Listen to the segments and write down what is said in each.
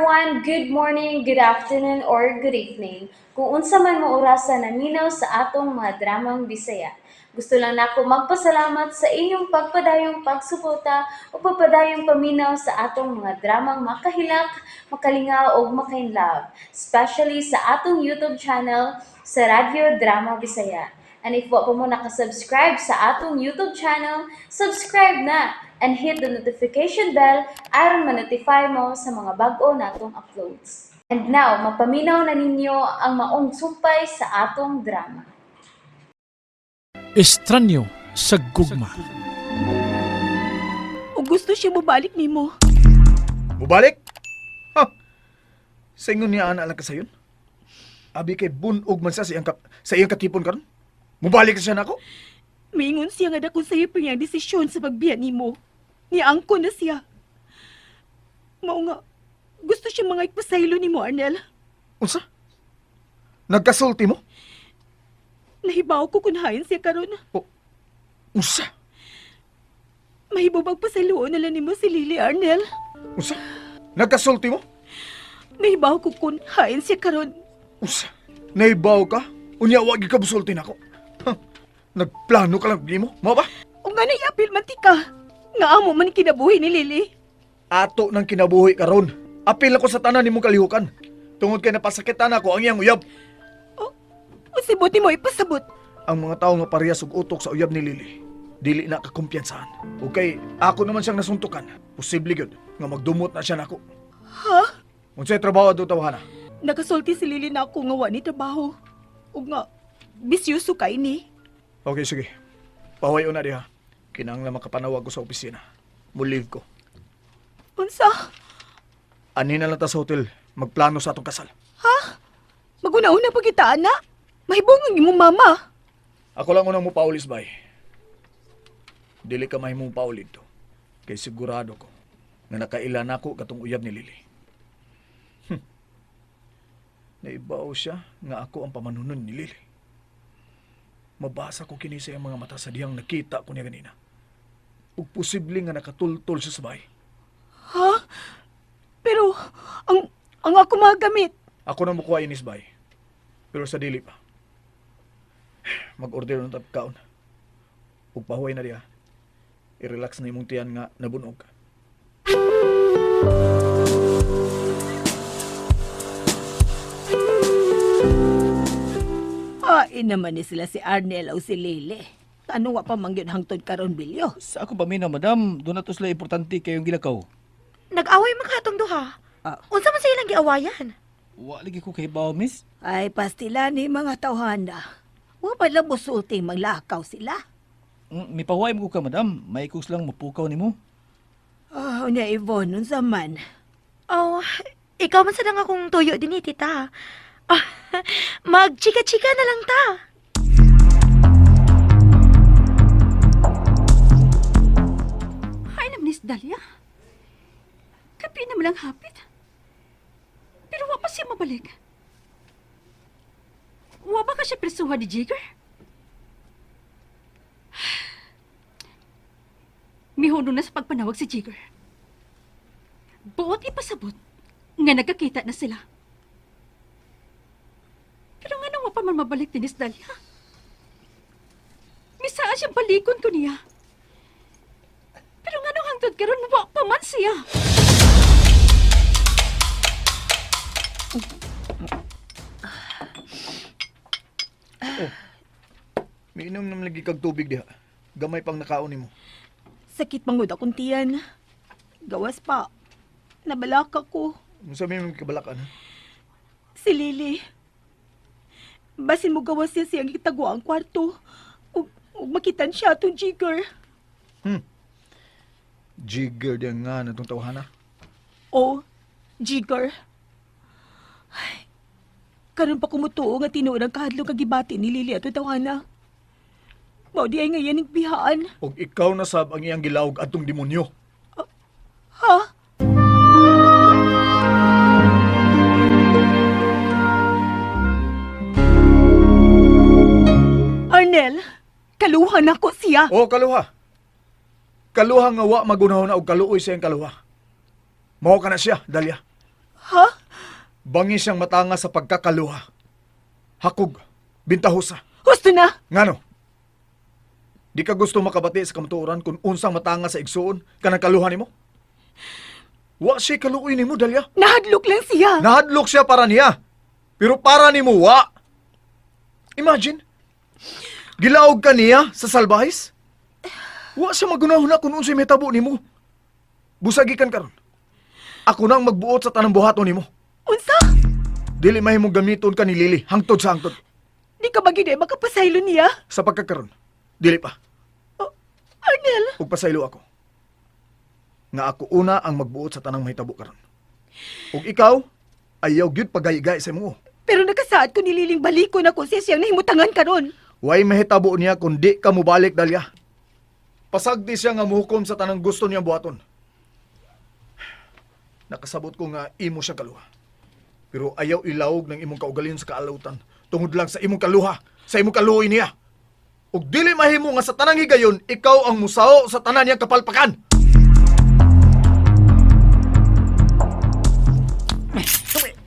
everyone! Good morning, good afternoon, or good evening. Kung unsa man mo orasa naminaw sa atong mga dramang Bisaya. Gusto lang nako magpasalamat sa inyong pagpadayong pagsuporta o pagpadayong paminaw sa atong mga dramang makahilak, makalingaw ug makainlove, especially sa atong YouTube channel sa Radyo Drama Bisaya. And if wa pa mo nakasubscribe sa atong YouTube channel, subscribe na and hit the notification bell aron ma-notify mo sa mga bag-o natong uploads. And now, mapaminaw na ninyo ang maong sumpay sa atong drama. Estranyo sa gugma. O gusto siya mobalik nimo. Mubalik? Ha? Sa ingon niya ana lang kasayon? Abi kay bunog man siya sa iyang, sa iyang katipon karon. Mubalik siya nako? Mingon siya nga dako sa iyo ang desisyon sa pagbiya nimo. Niangko na siya. Mao nga, gusto siya mga ipasaylo nimo, Arnel. Unsa? Nagkasulti mo? Nahibaw ko kung hain siya karon. Unsa? Mahibubag pasayloon na lang nimo si Lily, Arnel. Unsa? Nagkasulti mo? Nahibaw ko kung hain siya karon. Unsa? Naibaw ka? Unya wa gyud ka musulti nako. Ha? Nagplano ka lang nimo? Mao ba? O nga naiapil man ti ka. Nga amo man kinabuhi ni Lily. Ato nang kinabuhi karon. Apil ako sa tanan nimong kalihukan. Tungod kay napasakitan ako ang iyang uyab. O sibot nimo ipasabot. Ang mga tao nga parehas og utok sa uyab ni Lily, dili na kakumpiyansahan. Okay, ako naman siyang nasuntukan. Posible gyud nga magdumot na siya nako. Ha? Unsay trabaho adto tawhana? Nakasulti si Lily na ako nga wa ni trabaho. O nga, bisyoso kay ni. Okay, sige. Pahuway una diha. Kinahanglan makapanawag ko sa opisina. Mo-leave ko. Unsa? Ani na lang ta sa hotel. Magplano sa atong kasal. Maguna-una pa kita, ana. Mahibong ang imong mama. Ako lang unang mopaulis, bay. Dili ka mahimong paulid to. Kay sigurado ko nga nakaila nako katong uyab ni Lily. Naibaw siya nga ako ang pamanunon ni Lily. Mabasa ko kini sa iyang mga mata sa dihang nakita ko niya ganina. Ug posible nga nakatultol siya sa bahay. Ha? Pero, ang ako mga gamit. Ako na mukuha inis bay. Pero sa dili pa. Mag-order ng kaon. Ug pahuway na diha. I-relax na imong tiyan nga nabunog. Hain naman ni sila si Arnel o si Lily. Ano wa pa mangyud hangtod karon bilyo? Sa ako paminaw, madam, doon na to sila importante kayong gilakaw. Nag-away man katong duha. Ah. Unsa man sa ilang giawayan? Wa lagi ko kay bawo, miss. Ay, pastila ni mga tawhana. Wa pa lang musulting maglakaw sila. May pahuway mo ko ka, madam. May kus lang mapukaw nimo. Oh, nya Yvonne, unsa man? Oh, ikaw man sad ang akong tuyo dinhi, tita. Ah, magchika-chika na lang ta. Hay naman ni Dalia. Kapi naman lang hapit. Pero wa pa siya mabalik. Wa ba ka siya presuha ni Jigger? Mihuno na sa pagpanawag si Jigger. Buot ipasabot nga nagkakita na sila. Pero nga nang wa pa man mabalik din ni Dalia. Misaan siyang balikon ko niya. Pero nga nung hangtod karon wa pa man siya. Miinom naman lagi kag tubig diha. Gamay pang nakaon nimo. Sakit mangud akong tiyan. Gawas pa. Nabalaka ko. Unsa may mga kabalakan ha? Si Lily. Basin mo gawas siya siyang itagwa ang kwarto. Ug makitan siya atong Jigger. Jigger diyan nga na tong tawhana. O, Jigger. Ay, karon pa kumutuo nga tinuod ang kahadlok nga gibati ni Lily ato tawana. Mao di ay ngayon ang bihaan. Og ikaw na sab ang iyang gilawog atong demonyo. Ha? Arnel, kaluhan ako siya. O kaluha. Kaluha nga wa magunahon na og kaluoy sa iyang kaluha. Mao ka na siya, Dalia. Ha? Bangi siyang matanga sa pagkakaluha. Hakog, bintahusa. Husto na! Ngano? Di ka gusto makabati sa kamatuoran kung unsang matanga sa igsuon kanang kaluha nimo? Wa siya kaluoy nimo, Dalia. Nahadlok lang siya. Nahadlok siya para niya. Pero para nimo wa. Imagine. Gilaog ka niya sa salbahis. Wa siya magunahuna kung unsay mitabo nimo. Busagikan karon. Ako nang magbuot sa tanang buhaton nimo. Unsa? Dili mahimong gamiton ka ni Lily hangtod sa hangtod. Di ka ba gyud ay makapasaylo niya? Sa pagkakaron. Dili pa. Oh, Arnel, Ug pasaylo ako. Nga ako una ang magbuot sa tanang mahitabo karon. Ug ikaw ayaw gyud pagayigay sa imo. pero nakasaad ko nililing balikon ako siya siyang nahimutangan karon. Way mahitabo niya kung di ka mobalik, Dalia. Pasagdi siya nga muhukom sa tanang gusto niyang buhaton. Nakasabot ko nga imo siya kaluha. Pero ayaw ilawog ng imong kaugalingon sa kaalawtan tungod lang sa imong kaluha, sa imong kaluoy niya. Ug dili mahimo nga sa tanang higayon, ikaw ang musaw sa tanan niyang kapalpakan.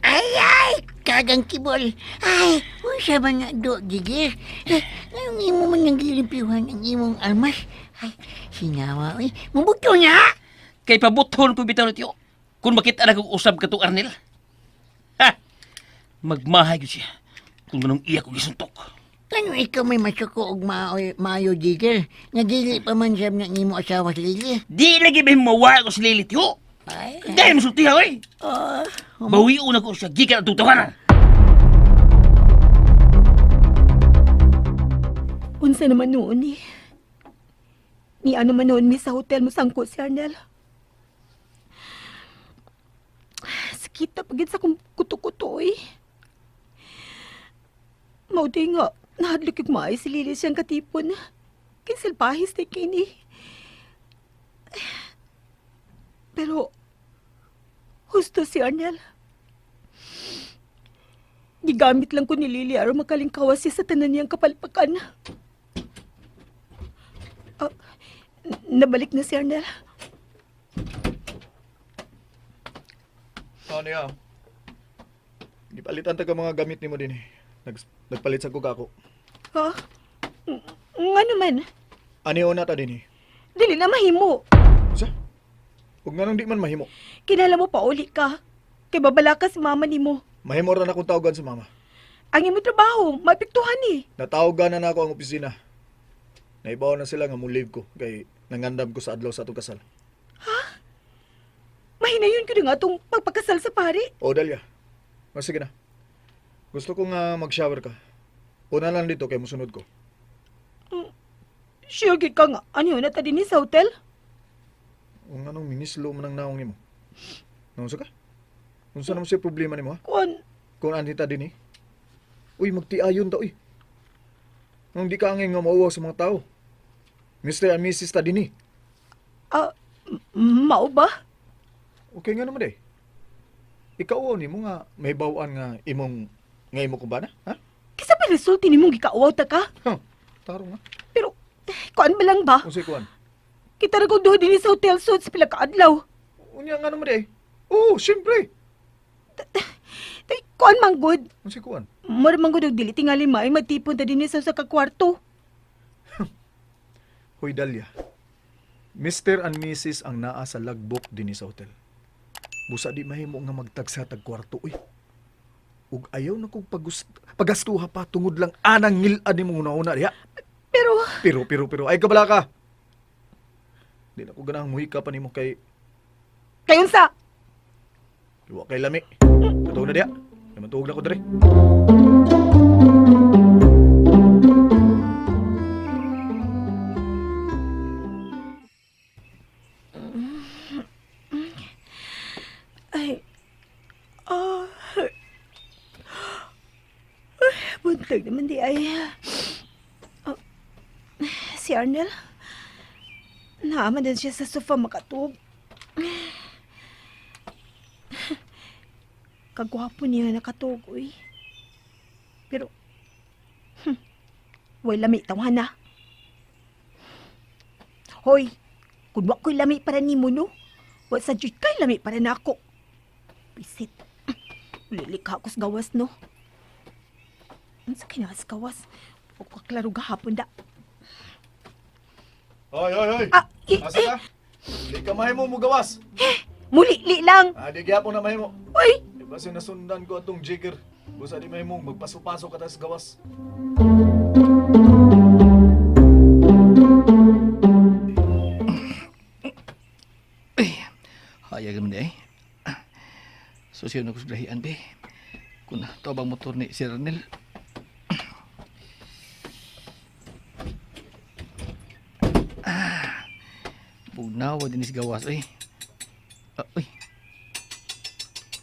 Ay, ay! Kagang kibol. Ay, unsa man nga do, Gigir? Eh, ngayong imo man ang gilimpiwan ang imong almas. Ay, sinawa, uy. Mabuto niya! Kay pabuthon ko bitaw ni tiyo. Kung makita na kong usab ka Arnel. Ha! Magmahay ko siya. Kung anong iya ko gisuntok. Kano ikaw may masuko og maayo, maayo Gigir? Nga dili pa man siyam nga imo asawa si Lily. Di lagi ba mawa ko si Lily tiyo? Ay, Dahil masulti ha, oy! oh, Bawion ako siya gikan at tutawanan. Unsa naman noon eh. Ni ano man noon mi sa hotel mo sangko si Arnel. Sakit na pagid sa kong kuto-kuto eh. Mauti nga, nahadlok yung maay si Lily siyang katipon. Kinsilpahis ni kini. Pero, husto si Arnel. Gigamit lang ko ni Lily aron makalingkawas siya sa tanan niyang kapalpakan. Ah, nabalik na si Arnel. Ano niya? Gipalitan ta ka mga gamit nimo dinhi. Nagpalit sa ko kako. Ha? Nga naman, Ani na ta dinhi. dili na mahimo. Sa? Ug nganong di man mahimo. Kinala mo pa uli ka. Kay babala ka si mama nimo. Mahimo ra na akong tawagan sa mama. Ang imo trabaho, maapektuhan eh. Natawagan na nako ang opisina. Naibaw na sila nga mo-leave ko kay nangandam ko sa adlaw sa atong kasal. Mahinayon ko na nga itong pagpakasal sa pare. O Dalia, mas sige na. Gusto ko nga mag-shower ka. Una lang dito kay musunod ko. Sure gid ka nga, ano yun, nata din sa hotel? Kung anong minislo man ang naong nimo. Naunsa ka? Unsa naman siya problema nimo ha? Kuan, Kung anita din eh. Uy, magtiayon ta uy. Nung di ka angay nga mauwaw sa mga tao. Mr. and Mrs. ta din eh. ah, mao ba? Okay nga naman eh. Ikaw ni mo nga may bawaan nga imong nga imo kumbana, ha? Kisa pa resulti nimong gikauwaw ta ka? Huh. Tarong nga. Pero, kuan ba lang ba? Unsay kuan? Kita ra kong duha din sa hotel suite sa pila ka adlaw. Unya nga naman eh. Oo, siyempre. Tay, kuan man gud. Unsay kuan? Mura man gud og dili tingali maay magtipon ta dinhi sa usa ka kwarto. Hoy Dalia. Mr. and Mrs. ang naa sa lagbok dinhi sa hotel. Busa di mahimo nga magtagsa tag kwarto uy. Ug ayaw na kong pagastuha pa tungod lang anang ngilad nimong una-una diha. Pero Pero pero pero ay kabala ka. Di na ko ganahang muhika pa nimo kay kayon sa wa kay lami. Totoo na diha. Naman na ko diri. Ay. Ah. Ay, buntag naman di ay. Ah, si Arnel. Naaman din siya sa sofa makatug. Kagwapo niya nakatug, uy. Pero, way lami tawhan na. Hoy, kung wa ko'y lami para nimo, no? Wa sa jud kay lami para nako. Bisit. Lilikha ko sa gawas, no? Unsa kay sa gawas? O kaklaro gahapon da. Hoy, hoy, hoy. Ah, i, Asa ka? Di ka mahimo mo gawas. Muli, li lang. Ah, di gyapon na mahimo. Uy! Di ba sinasundan ko atong jigger? Busa di mahimong magpaso-paso ka tas gawas. Ay, hayag naman di ay. Susyo na ko sa grahian, be. Kung to bang motor ni Sir Arnel. Ah, bugnawa din is gawas, ay. Ah, uy.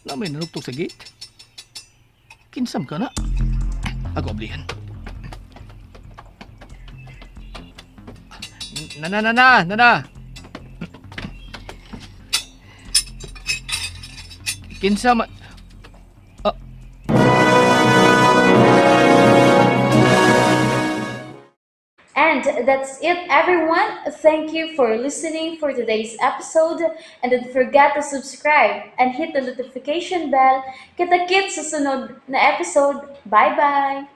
Na may nanuktok sa gate. Kinsam ka na. Ako ablihan. Na na na na na na. Kinsa ma... Ah. And that's it, everyone. Thank you for listening for today's episode. And don't forget to subscribe and hit the notification bell. Kita-kits sa sunod na episode. Bye-bye!